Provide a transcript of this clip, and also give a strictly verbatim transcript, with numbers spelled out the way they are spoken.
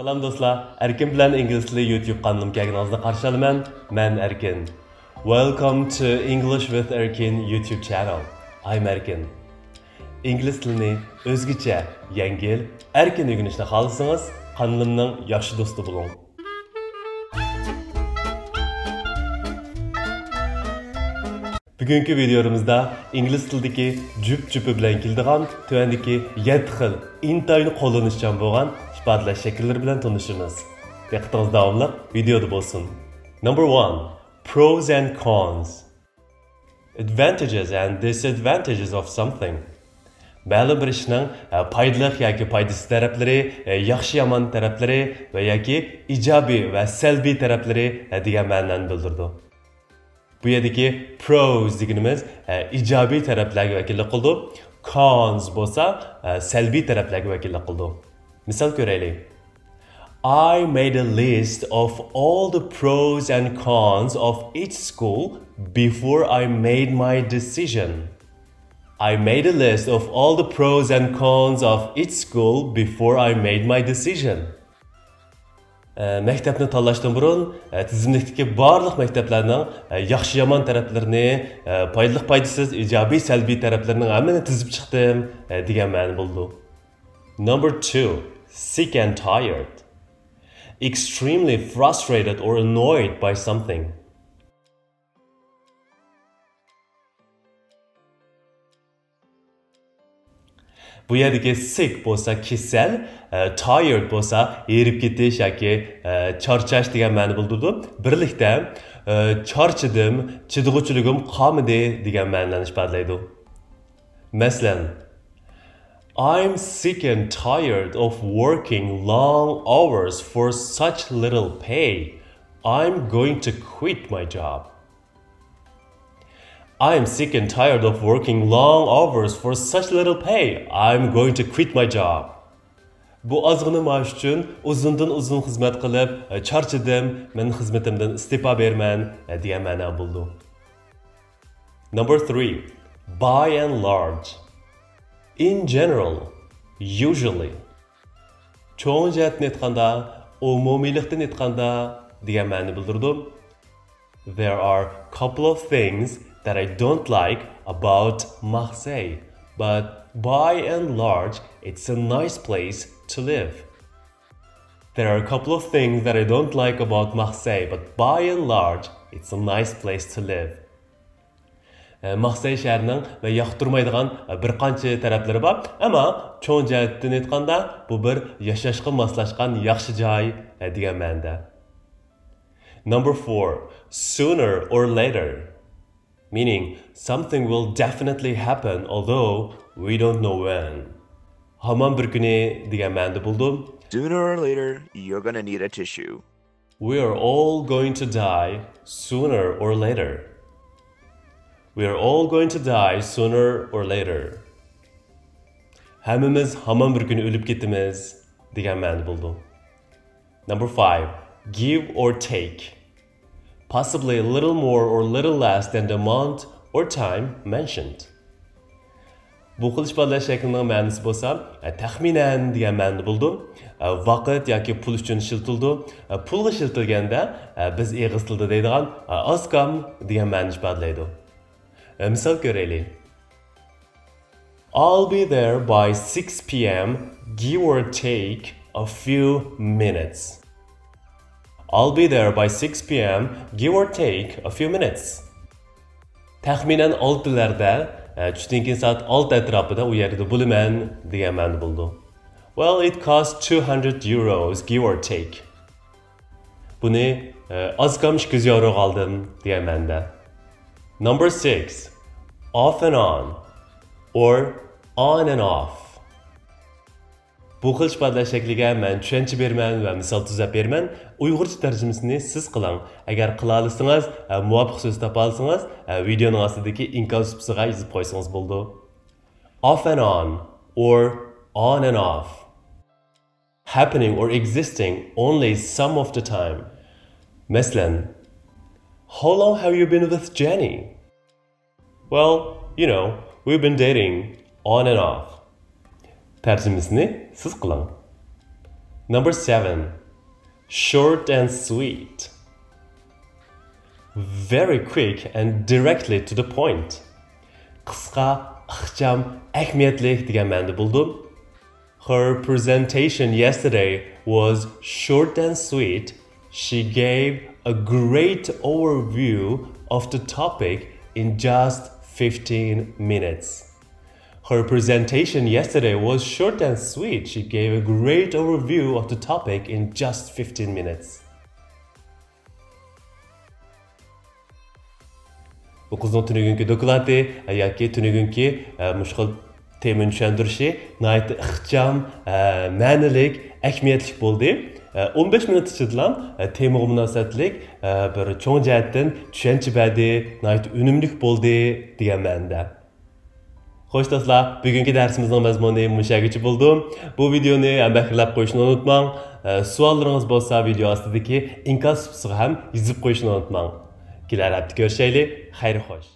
سالام دوستلار، ئەركىن بىلەن ئىنگلىز تىلى يۇتيۇب قانىلىمغا كەلگىنىڭىزنى قارشى ئالىمەن. مەن ئەركىن. Welcome to English with Erkin YouTube channel. I'm Erkin. ئىنگلىز تىلىنى ئۆزگىچە، يەڭگىل، ئەركىن ئۆگىنىشنى خالىسىڭىز، قانىلىمنىڭ ياخشى دوستى بولۇڭ. بۈگۈنكى ۋىدىيومىزدا ئىنگلىز تىلىدىكى جۈپ-جۈپى بىلەن كېلىدىغان تۆۋەندىكى يەتتە خىل ئىنتايىن قوللىنىشچان بولغان ئىپادىلەش شەكىللىرى بىلەن تونۇشىمىز. دىققىتىڭىز داۋاملىق ۋىدىيودا بولسۇن. Number one. Pros and cons. Advantages and disadvantages of something. مەلۇم بىر ئىشنىڭ، ئە، پايدىلىق ياكى پايدىسىز تەرەپلىرى، ئە، ياخشى يامان تەرەپلىرى ۋە ياكى ئىجابىي ۋە سەلبىي تەرەپلىرى، ئە، دېگەن مەنىنى بىلدۈرىدۇ. بۇ يەردىكى pros دېگىنىمىز، ئە، ئىجابىي تەرەپلەرگە ۋەكىللىك قىلىدۇ. Cons بولسا، ئە، سەلبىي تەرەپلەرگە ۋەكىللىك قىلىدۇ. مىسال كۆرەيلى. I made a list of all the pros and cons of each school before I made my decision. I made a list of all the pros and cons of each school before I made my decision. ئە، مەكتەپنى تاللاشتىن بۇرۇن، ئە، تىزىملىكتىكى بارلىق مەكتەپلەرنىڭ، ئە، ياخشى-يامان تەرەپلىرىنى، ئە، پايدىلىق-پايدىسىز، ئىجابىي-سەلبىي تەرەپلىرىنىڭ ھەممىنى تىزىپ چىقتىم، ئە، دېگەن مەنە بولىدۇ. Number two, sick and tired. Extremely frustrated or annoyed by something. بۇ يەردىكى sick بولسا كېسەل، ئە، tired بولسا ھېرىپ كېتىش ياكى، ئە، چارچاش دېگەن مەنە بىلدۈرىدۇ. بىرلىكتە، ئە، چارچىدىم، چىدىغۇچىلىكىم قالمىدى دېگەن مەنىلەرنى ئىپادىلەيدۇ. مەسىلەن، I'm sick and tired of working long hours for such little pay. I'm going to quit my job. I'm sick and tired of working long hours for such little pay. I'm going to quit my job. بۇ ئازغىنە مائاش ئۈچۈن ئۇزۇندىن ئۇزۇن خىزمەت قىلىپ، چارچىدىم، مەن خىزمىتىمدىن ئىستېپا بېرىمەن، دېگەن مەنە بولىدۇ. Number three, by and large. In general, usually. چوڭ جەھەتتىن ئېيتقاندا، ئومۇمىيلىقتىن ئېيتقاندا دېگەن مەنىنى بىلدۈرىدۇ. There are couple of things that I don't like about Marseille, but by and large, it's a nice place to live. There are a couple of things that I don't like about Marseille, but by and large, it's a nice place to live. ئە، مارسېي شەھىرىنىڭ مەن ياقتۇرمايدىغان، ئە، بىر قانچە تەرەپلىرى بار. ئەمما چوڭ جەھەتتىن ئېيتقاندا، بۇ بىر ياشاشقا ماسلاشقان ياخشى جاي، ئە، دېگەن مەنىدە. Number four, sooner or later. Meaning, something will definitely happen, although we don't know when. ھامان بىر كۈنى دېگەن مەنىدە بولىدۇ. Sooner or later, you're gonna need a tissue. We are all going to die sooner or later. We are all going to die sooner or later. ھەممىمىز ھامان بىر كۈنى ئۆلۈپ كېتىمىز دېگەن مەنىدە بولىدۇ. Number five, give or take. Possibly a little more or little less than the amount or time mentioned. بۇ خىل ئىپادىلەش شەكلىنىڭ مەنىسى بولسا، ئە، تەخمىنەن دېگەن مەنىدە بولىدۇ. ئە، ۋاقىت ياكى پۇل ئۈچۈن ئىشلىتىلىدۇ. ئە، پۇلغا ئىشلىتىلگەندە، ئە، بىز ئېغىز تىلىدا دەيدىغان، ئە، ئاز كام دېگەن مەنىنى ئىپادىلەيدۇ. ئە، مىسال كۆرەيلى. I'll be there by six p.m., give or take a few minutes. I'll be there by six p.m., give or take a few minutes. تەخمىنەن ئالتىلەردە، ئە، چۈشتىن كېيىن سائەت ئالتە ئەتراپىدا ئۇ يەردە بولىمەن دېگەن مەنىدە بولىدۇ. Well, it cost two hundred euros, give or take. بۇنى، ئە، ئاز كام ئىككى يۈز ياۋروغا ئالدىم دېگەن مەنىدە. Number six, off and on or on and off. بۇ خىل ئىپادىلەش شەكلىگە مەن چۈشەنچە بېرىمەن ۋە مىسال تۈزەپ بېرىمەن. ئۇيغۇرچە تەرجىمىسىنى سىز قىلىڭ. ئەگەر قىلالىسىڭىز، ئە، مۇۋاپىق سۆز تاپالىسىڭىز، ئە، ۋىدېئونىڭ ئاستىدىكى ئىنكاس سۇپىسىغا يېزىپ قويسىڭىز بولىدۇ. Off and on or on and off. Happening or existing only some of the time. مەسىلەن، How long have you been with Jenny? Well, you know, we've been dating on and off. تەرجىمىسىنى سىز قىلىڭ. Number seven. Short and sweet. Very quick and directly to the point. قىسقا، ئىخچام، ئەھمىيەتلىك دېگەن مەنىدە بولىدۇ. Her presentation yesterday was short and sweet. She gave a great overview of the topic in just fifteen minutes. Her presentation yesterday was short and sweet. She gave a great overview of the topic in just fifteen minutes. بۇ قىزنىڭ تۈنۈگۈنكى دوكلاتى ياكى تۈنۈگۈنكى مۇشۇ خىل تېمىنى چۈشەندۈرۈشى ناھايىتى ئىخچام، مەنىلىك، ئەھمىيەتلىك بولدى. ئون بەش مىنۇت ئىچىدىلا تېمىغا مۇناسىۋەتلىك بىر چوڭ جەھەتتىن چۈشەنچە بەردى، ناھايىتى ئۈنۈملۈك بولدى دېگەن مەنىدە. خوش دوستلار، بۈگۈنكى دەرسىمىزنىڭ مەزمۇنى مۇشۇ يەرگىچە بولىدۇ. بۇ ۋىدېئونى ھەممە بەكرىلەپ قويۇشنى ئۇنتۇماڭ. ئە، سوئاللىرىڭىز بولسا ۋىدېئو ئاستىدىكى ئىنكاس سۇپىسىغا ھەم يېزىپ قويۇشنى ئۇنتۇماڭ. كېلەر ھەپتە كۆرۈشەيلى. خەير خوش.